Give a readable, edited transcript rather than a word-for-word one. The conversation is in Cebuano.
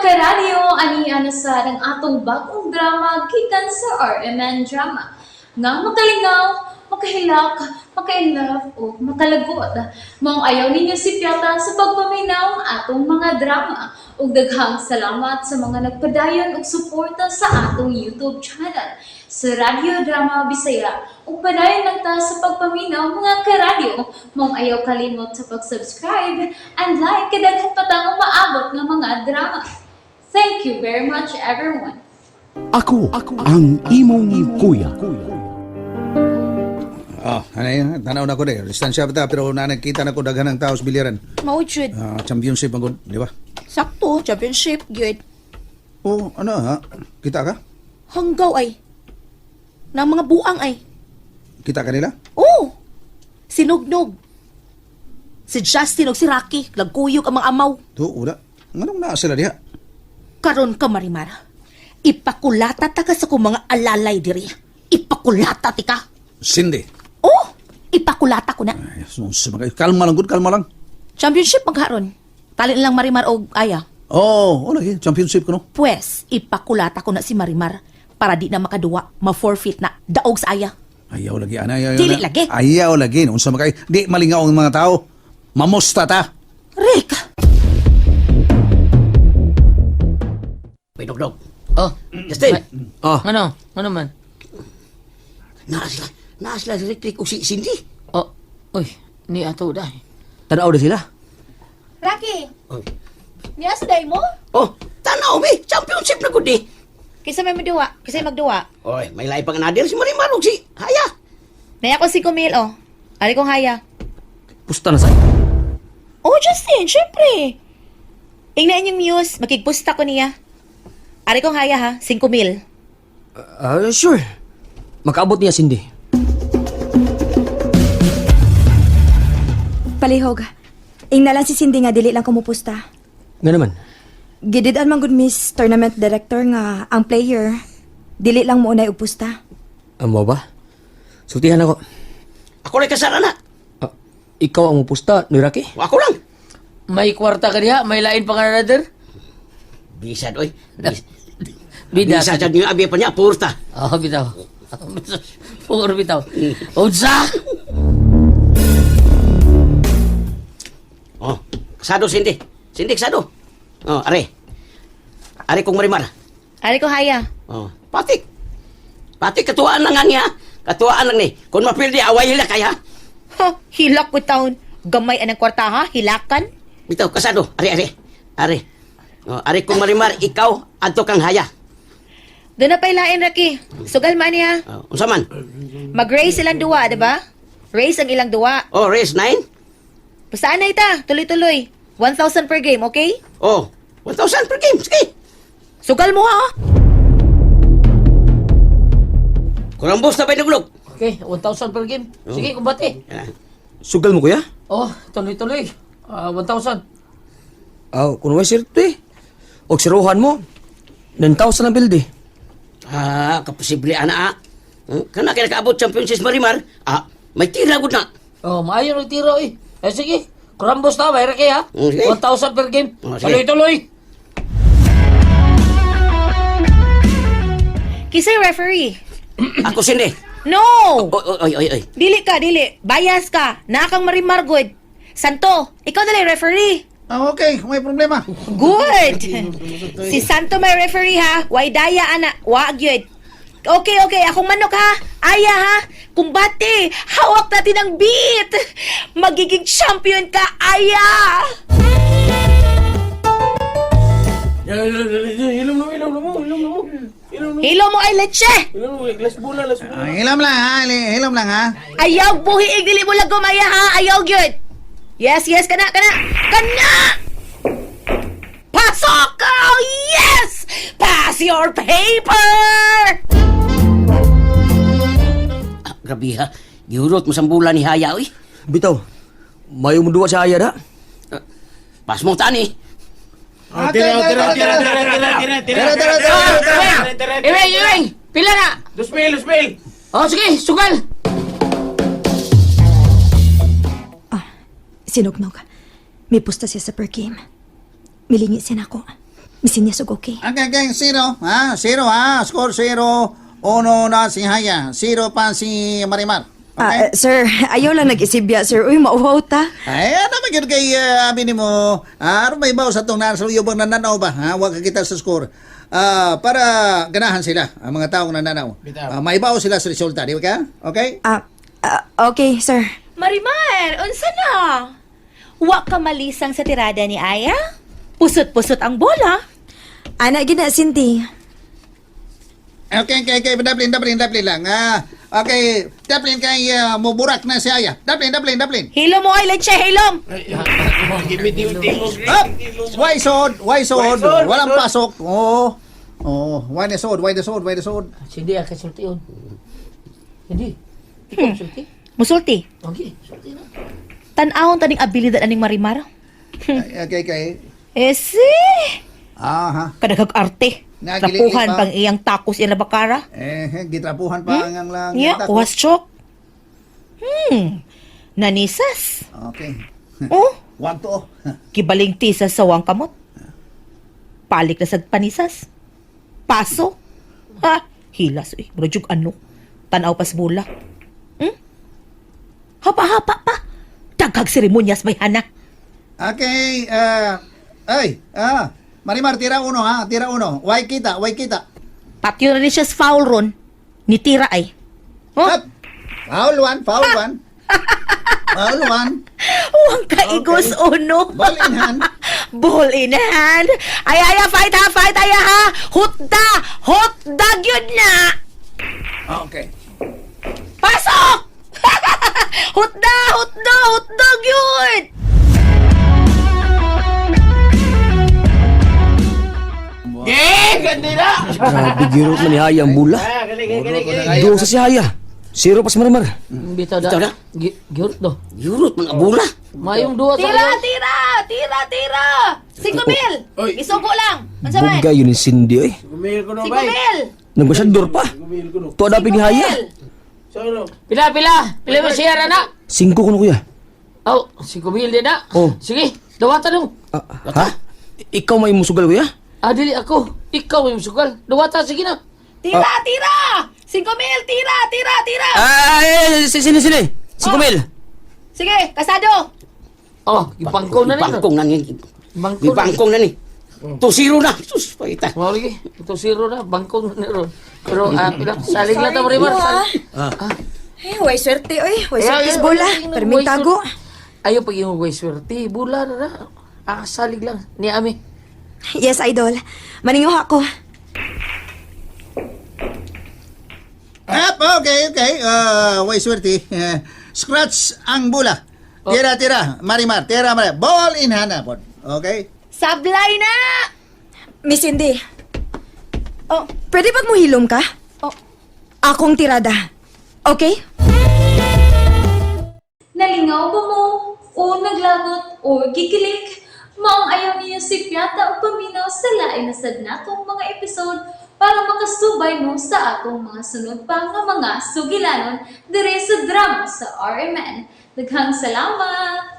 Karadyo, ani na sa ang atong bagong drama gikan sa RMN Drama. Nga makalingaw, makahilak, makainlove o makalagot. Maong ayaw ninyo si Piata sa pagpaminaw ang atong mga drama. Ug daghang salamat sa mga nagpadayon og suporta sa atong YouTube channel sa Radyo Drama Bisaya. Ug padayon lang ta sa pagpaminaw, mga karadyo. Maong ayaw kalimot sa pag-subscribe and like kay daghan pa tang umaabot nga mga drama. Thank you very much, everyone. Ako ang imong kuya. Ah, ano yun? Tanaw na ko de. Distansya pa ta, pero na nakita na ko daghan ng tao sa bilyaran. Mao jud. Ah, championship ang good, di ba? Sakto, championship gyud. Oh, ano ha? Kita ka? Hanggaw ay. Nang mga buang ay. Kita ka nila? Oh! Sinugnog. Si Justin ug si Rocky, nagkuyog ang mga amaw. To, wala. Nganong naa sila diha? Karon ka, Marimar. Ipakulata ta ka sa kong mga alalay diri. Ipakulata ti ka. Cindy. Oh! Ipakulata ko na. Ay, sus, mga kalma lang gud, kalma lang. Championship magharon. Tali na lang Marimar og Aya. Oh, oh lagi championship ko no. Pwes, ipakulata ko na si Marimar para di na makaduwa, ma-forfeit na, daog sa Aya. Ayaw lagi ana, ayaw. Dili na. lagi. Ayaw lagi. Unsa man kay di malingaw ang mga tao. Mamusta ta. Rick! Pinugdog. Oh, Justin. Oh. Ano? Ano man? Naa sila. Naa sila si Rick Rick o si Cindy. Oh, uy, ni ato dai. Tanaw na sila. Rocky! Oy. Niya sa day mo? Oh, tanaw mi. Championship na gud eh. Kaysa may magduwa, kaysa may magduwa. Oy, may lahi pang another si Marimar og si Haya. Naya ko si Kumil, oh. Ali kong haya. Pusta na sa. Oh, Justin, syempre. Ingnan yung muse, makigpusta ko niya. Ari kong haya ha, 5 mil. Ah, sure. Makaabot niya Cindy. Palihog. Ing na lang si Cindy nga dili lang kumupusta. Nga naman. Gidid-an man gud miss tournament director nga ang player dili lang mo unay upusta. Amo ba? Sultihan ako. Ako lang kasara na. Ah, ikaw ang mupusta, ni Rocky? Ako lang. May kwarta ka diha, may lain pa ka another? Bisad oy. Bida. Bisad sad niyo abi pa niya purta. Oh, bitaw. Puro bitaw. Unsa? Oh, kasado Cindy. Cindy kasado. Oh, are. Are kong Marimar. Ari kong haya. Oh, patik. Patik katuwaan lang nga niya. Katuwaan lang ni. Kung mapildi away hila kaya. Ha, hilak ko taon. Gamay anang kwarta ha, hilakan. Bitaw kasado. Are are. Are. Oh, are kong Marimar, ikaw adto kang haya. Doon na pailain, Rocky. Sugal man niya. Oh, unsa man? Mag-raise ilang duwa, di ba? Raise ang ilang duwa. Oh, race 9. Pasaan na ita, tuloy-tuloy. 1,000 per game, okay? Oh, 1,000 per game. Sige. Sugal mo ha! Kurambos na ba yung nagulog? Okay, 1,000 per game. Sige, kumbate. Yan. Sugal mo kuya? Oh, tuloy-tuloy. Ah, 1,000. Ah, kung may sirte. Og siruhan mo. 9,000 ang bilde. Ah, kaposible ana ah. Kana kaya nakaabot championship Marimar, ah, may tira gud na. Oh, maayo ng tiro eh. Eh sige, kurambos na, bayra kay ha. Sige. 1,000 per game. Oh, sige. Tuloy-tuloy. Kisay referee. Ako sindi. No! Oy, oy, oy, oy. Dili ka, dili. Bias ka. Nakang Marimar good. Santo, ikaw na lang referee. Ah, okay, may problema. Good! Si Santo may referee ha. Way daya ana. Wag yun. Okay, okay. Akong manok ha. Aya ha. Kumbate. Hawak natin ang beat. Magiging champion ka, Aya! Ilom na, ilom na mo, ilom na mo. Hilo mo ay leche! Ilom mo, glass bola, glass bola. Ah, hilam lang ha, hilam lang ha. Ayaw buhiig dili mo lagom aya ha. Ayaw gyud. Yes, yes kana kana. Kana! Pasok! Oh, yes! Pass your paper! Ah, grabe ha. Gihurot mo sa bula ni Haya, oy. Bitaw. Mayo mo duwa sa aya da. Ah, Pas mo tani. Ah, tira, tira, tira, tira, Tira, tira, tira, tira, tira, tira. Iwing, iwing! Pila na! 2,000, 2,000. Oh, sige, sugal! Sinugnog. May pusta siya sa per game. Milingi siya nako. Misinyas og okay. Okay, 0, ha? 0, ha? Score 0. 1 na si Haya. 0 pa si Marimar. Ah, Okay? eh, sir, ayaw lang nag-isibya, sir. Uy, mauwaw ta. Ay, ano man gyud kay abi nimo? Ah, aron may baw sa tong nasa yubang nananaw ba? Ha, wa ka kita sa score. Ah, para ganahan sila ang mga taong nananaw. Bitaw. Ah, maibaw sila sa resulta, di ba ka? Okay? Ah, okay, sir. Marimar, unsa na? Wa ka malisang sa tirada ni Aya? Pusot-pusot ang bola. Ana gina, Cindy. Okay. Daplin, daplin, daplin lang. Ah, okay, daplin kay muburak na si Aya. Daplin, daplin, daplin. Hilom mo ay siya, hilom. Up! Why sod? Why sod? Why sod? Walang Why sod? pasok. Oo. Oo, why na sod? Why na sod? Why na sod? Hindi, ah, kay sulti yun. Hindi. Ikaw sulti. Musulti. Okay, sulti na. Tan-awon taning abilidad aning Marimar. Okay. Ese, Aha. kadaghag arte. Nagilili Trapuhan pa. pang iyang takos iyang bakara. Eh, gitrapuhan pa ang lang. Yeah, takot. kuhas chok. Nanisas. Okay. Oh, Wag to. kibaling tisa sa wang kamot. Palik na sad panisas. Paso. Ha, hilas eh. Mura jug ano. Tanaw pas bula. Hapa-hapa pa. Daghag seremonyas may hana. Okay, ay, Marimar, tira uno ha, tira uno. Why kita, why kita. Patyo na ni siya sa foul ron. Nitira ay. Oh, Up. Foul one, foul one. Foul one. Huwag kaigos uno. Ball in hand. Ball in hand. Ay, ay, fight ha, fight, ay, ha. Hutda, hutda yun na. Okay. Pasok! Hutda, hutda, hutda yun. Eh, ganda na! Grabe, girot man ni Haya ang bula. Ah, galing, galing, galing. Doon sa si Haya. 0 pa si Marimar. Bitaw da. Bitaw da. Gihurot do. Yurot man ang bola. Mayong duwa sa Tira, kayo. tira, tira, tira. 5,000. Oy. Isugo lang. Unsa man? Bugay yun ni Cindy, oy. Gumil ko no, bay. 5,000. Nagbasyador pa. Gumil ko no. Tuwa dapat ni Haya. So, ano? Pila, pila. Pila mo siya na. 5 kuno, kuya. Oh, 5,000 din na. Oh. Sige, dawatan no. Ah, ha? Ikaw may musugal, kuya? Ah, dili ako. Ikaw yung sugal. Dawata, sige na. Tira, tira. 5,000, tira, tira, tira. Ah, eh, sini, sini. 5,000. Sige, kasado. Oh, ipangkong na ni. Ibangkong na ni. Bangkong. Ibangkong na ni. 2-0 na. Sus, pakita. Mao lagi. Ito zero na, bangkong na ni ron. Pero ah, pila, salig lang ta Marimar. Salig. Eh, way swerte, oy. Way Ayaw, swerte ayaw, sa bola. ayaw, ayaw, Perming way tago. Ayaw pag yung way swerte, bula na na. Ah, salig lang ni ami. Yes, idol. Maninguha ko. Up, okay. Why swerte. Scratch ang bola. Tira, tira. Marimar, tira, Marimar. Ball in hand na, pod. Okay? Sablay na. Miss Cindy, Oh, pwede bag mo hilom ka? Oh. Akong tirada. Okay? Nalingaw ba mo? O naglagot o gikilig? Maong ayaw niyo si Piata o paminaw sa lain na sad natong mga episode para makasubay mo sa atong mga sunod pa nga mga sugilanon dire sa drama sa RMN. Daghang salamat!